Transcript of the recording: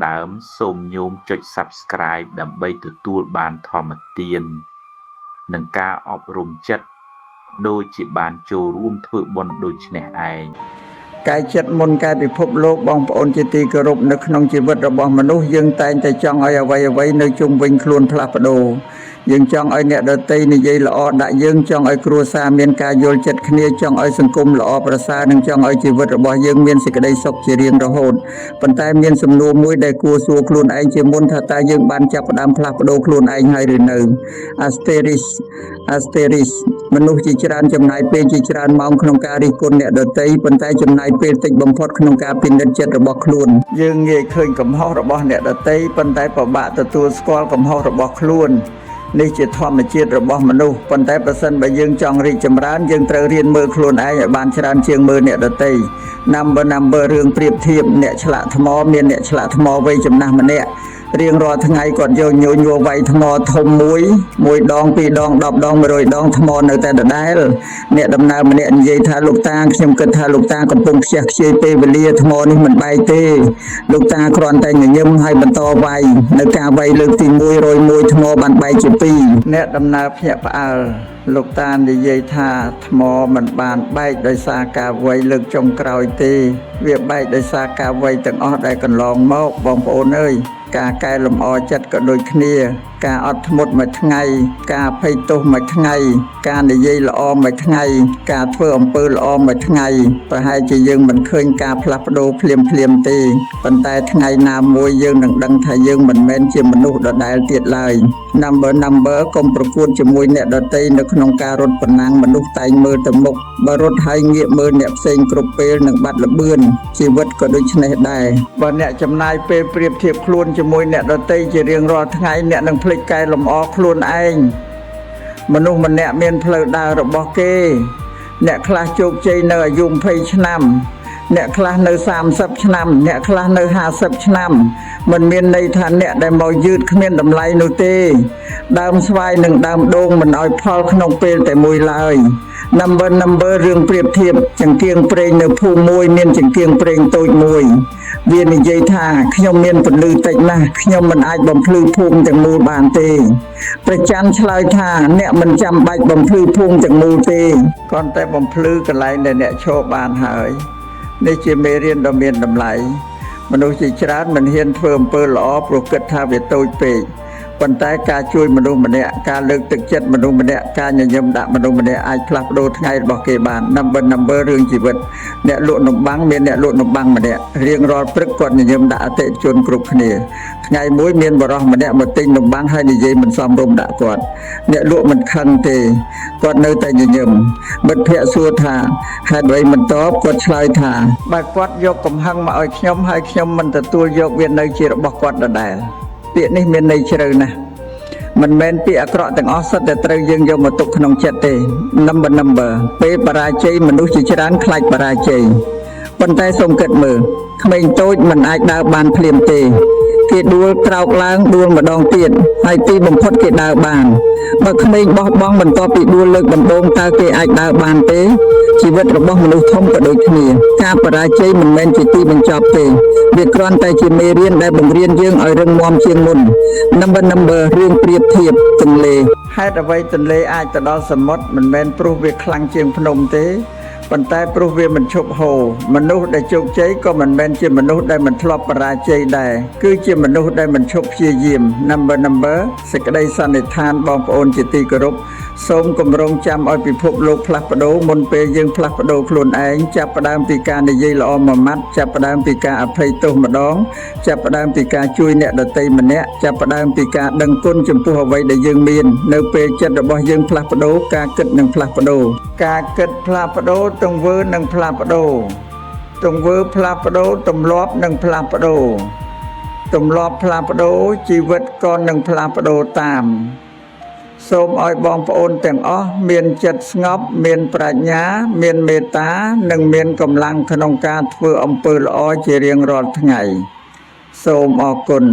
ដើមសូមញោមចុច Subscribe ដើម្បីទទួលបានធម្មទាន និងការអប់រំចិត្តដូចជាបានចូលរួមធ្វើបុណ្យដូច្នេះឯង កែចិត្តមុនកែពិភពលោកបងប្អូនជាទីគោរពនៅក្នុងជីវិតរបស់មនុស្សយើងតែងតែចង់ឲ្យអ្វីអ្វីនៅជុំវិញខ្លួនផ្លាស់ប្ដូរយើងចង់ឲ្យអ្នកដទៃនិយាយល្អដាក់យើងចង់ឲ្យគ្រួសារមានការយល់ចិត្តគ្នាចង់ឲ្យសង្គមល្អប្រសើរនិងចង់ឲ្យជីវិតរបស់យើងមានសេចក្តីសុខជារៀងរហូតប៉ុន្តែមានសំណួរមួយដែលគួរសួរខ្លួនឯងជាមុនថាតើយើងបានចាប់ផ្ដើមផ្លាស់ប្ដូរខ្លួនឯងហើយឬនៅ Asterisk Asterisk មនុស្សជាច្រើនចំណាយពេលជាច្រើនម៉ោងក្នុងការរិះគន់អ្នកដទៃប៉ុន្តែចំណាយពេលតិចបំផុតក្នុងការពិនិត្យចិត្តរបស់ខ្លួនយើងងាយឃើញកំហុសរបស់អ្នកដទៃប៉ុន្តែពិបាកទទួលស្គាល់កំហុសរបស់ខ្លួននេះជាធម្មជាតិរបស់មនុស្សប៉ុន្តែប្រសិនបើយើងចង់រីកចម្រើនយើងត្រូវរៀនមើលខ្លួនឯងឲ្យបានច្រើនជាងមើលអ្នកដទៃ number រឿងប្រៀបធៀបអ្នកឆ្លាក់ថ្មមានអ្នកឆ្លាក់ថ្មវ័យចំណាស់ម្នាក់រៀងរាល់ថ្ងៃគាត់យកញញួរវាយថ្មធំមួយមួយដងពីរដង10ដង100ដងថ្មនៅតែដដែលអ្នកដំណើរម្នាក់និយាយថាលោកតាខ្ញុំគិតថាលោកតាកំពុងខ្ជះខ្ជាយពេលវេលាថ្មនេះមិនបែកទេលោកតាគ្រាន់តែញញឹមហើយបន្តវាយនៅការវាយលើកទី101ថ្មបានបែកជា2អ្នកដំណើរភ្ញាក់ផ្អើលលោកតានិយាយថាថ្មមិនបានបែកដោយសារការវាយលើកចុងក្រោយទេវាបែកដោយសារការវាយទាំងអស់ដែលកន្លងមកបងប្អូនអើយការកែលម្អចិត្តក៏ដូចគ្នា ការអត់ធ្មត់មួយថ្ងៃ ការអភ័យទោសមួយថ្ងៃ ការនិយាយល្អមួយថ្ងៃ ការធ្វើអំពើល្អមួយថ្ងៃប្រហែលជាយើងមិនឃើញការផ្លាស់ប្ដូរភ្លាមភ្លាមៗទេប៉ុន្តែថ្ងៃណាមួយយើងនឹងដឹងថាយើងមិនមែនជាមនុស្សដដែលទៀតឡើយ number កុំប្រកួតជាមួយអ្នកដទៃនៅក្នុងការរត់ប្រណាំងមនុស្សតែងមើលទៅមុខបើរត់ហើយងាកមើលអ្នកផ្សេងគ្រប់ពេលនឹងបាត់ល្បឿនជីវិតក៏ដូចនេះដែរបើអ្នកចំណាយពេលប្រៀបធៀបខ្លួនជាមួយអ្នកដទៃជារៀងរាល់ថ្ងៃអ្នកនឹងភ្លេចកែលម្អខ្លួនឯងមនុស្សម្នាក់មានផ្លូវដើររបស់គេ អ្នកខ្លះជោគជ័យនៅអាយុ20ឆ្នាំ អ្នកខ្លះនៅ30ឆ្នាំ អ្នកខ្លះនៅ50ឆ្នាំមិនមានន័យថាអ្នកដែលមកយឺតគ្មានតម្លៃនោះទេ ដើមស្វាយនិងដើមដូងមិនឲ្យផលក្នុងពេលតែមួយឡើយ number រឿងប្រៀបធៀបចង្គៀងព្រេងនៅភូមិមួយមានចង្គៀងព្រេងតូចមួយ វានិយាយថាខ្ញុំមានពន្លឺតិចណាស់ខ្ញុំមិនអាចបំភ្លឺភូមិទាំងមូលបានទេព្រះច័ន្ទឆ្លើយថាអ្នកមិនចាំបាច់បំភ្លឺភូមិទាំងមូលទេគ្រាន់តែបំភ្លឺកន្លែងដែលអ្នកឈរបានហើយនេះជាមេរៀនដ៏មានតម្លៃមនុស្សជាច្រើនមិនហ៊ានធ្វើអំពើល្អព្រោះគិតថាវាតូចពេកប៉ុន្តែការជួយមនុស្សម្នាក់ការលើកទឹកចិត្តមនុស្សម្នាក់ការញញឹមដាក់មនុស្សម្នាក់អាចផ្លាស់ប្ដូរថ្ងៃរបស់គេបាន number រឿងជីវិតអ្នកលក់នំបាំងមានអ្នកលក់នំបាំងម្នាក់រៀងរាល់ព្រឹកគាត់ញញឹមដាក់អតិថិជនគ្រប់គ្នាថ្ងៃមួយមានបុរសម្នាក់មកទិញនំបាំងហើយនិយាយមិនសមរម្យដាក់គាត់អ្នកលក់មិនខឹងទេគាត់នៅតែញញឹមមិត្តភ័ក្តិសួរថាហេតុអ្វីមិនតបគាត់ឆ្លើយថាបើគាត់យកកំហឹងមកឲ្យខ្ញុំហើយខ្ញុំមិនទទួលយកវានៅជារបស់គាត់ដដែលពាក្យនេះមានន័យជ្រៅណាស់មិនមែនពាក្យអាក្រក់ទាំងអស់សុទ្ធតែត្រូវយើងយកមកទុកក្នុងចិត្តទេ number ពេលបរាជ័យមនុស្សជាច្រើនខ្លាចបរាជ័យប៉ុន្តែសូមគិតមើលក្មេងតូចមិនអាចដើរបានភ្លាមទេ គេដួលក្រោកឡើងដួលម្ដងទៀតហើយទីបំផុតគេដើរបានបើក្មេងបោះបង់បន្ទាប់ពីដួលលើកដំបូងតើគេអាចដើរបានទេជីវិតរបស់មនុស្សធំក៏ដូចគ្នាការបរាជ័យមិនមែនជាទីបញ្ចប់ទេវាគ្រាន់តែជាមេរៀនដែលបង្រៀនយើងឲ្យរឹងមាំជាងមុន number រឿងប្រៀបធៀបទន្លេហេតុអ្វីទន្លេអាចទៅដល់សមុទ្រមិនមែនព្រោះវាខ្លាំងជាងភ្នំទេប៉ុន្តែព្រោះវាមិនឈប់ហូរមនុស្សដែលជោគជ័យក៏មិនមែនជាមនុស្សដែលមិនធ្លាប់បរាជ័យដែរគឺជាមនុស្សដែលមិនឈប់ព្យាយាម number សេចក្តីសន្និដ្ឋានបងប្អូនជាទីគោរពសូមគម្រោងចាំឲ្យពិភពលោកផ្លាស់ប្ដូរមុនពេលយើងផ្លាស់ប្ដូរខ្លួនឯងចាប់ផ្ដើមពីការនិយាយល្អមួយម៉ាត់ចាប់ផ្ដើមពីការអភ័យទោសម្ដងចាប់ផ្ដើមពីការជួយអ្នកដទៃម្នាក់ចាប់ផ្ដើមពីការដឹងគុណចំពោះអ្វីដែលយើងមាននៅពេលចិត្តរបស់យើងផ្លាស់ប្ដូរការគិតនឹងផ្លាស់ប្ដូរការគិតផ្លាស់ប្ដូរទង្វើនឹងផ្លាស់ប្ដូរទង្វើផ្លាស់ប្ដូរទម្លាប់នឹងផ្លាស់ប្ដូរទម្លាប់ផ្លាស់ប្ដូរជីវិតក៏នឹងផ្លាស់ប្ដូរតាម សូមឲ្យបងប្អូនទាំងអស់មានចិត្តស្ងប់មានប្រាជ្ញា មានមេត្តា និងមានកម្លាំងក្នុងការធ្វើអំពើល្អជារៀងរាល់ថ្ងៃ សូមអរគុណ។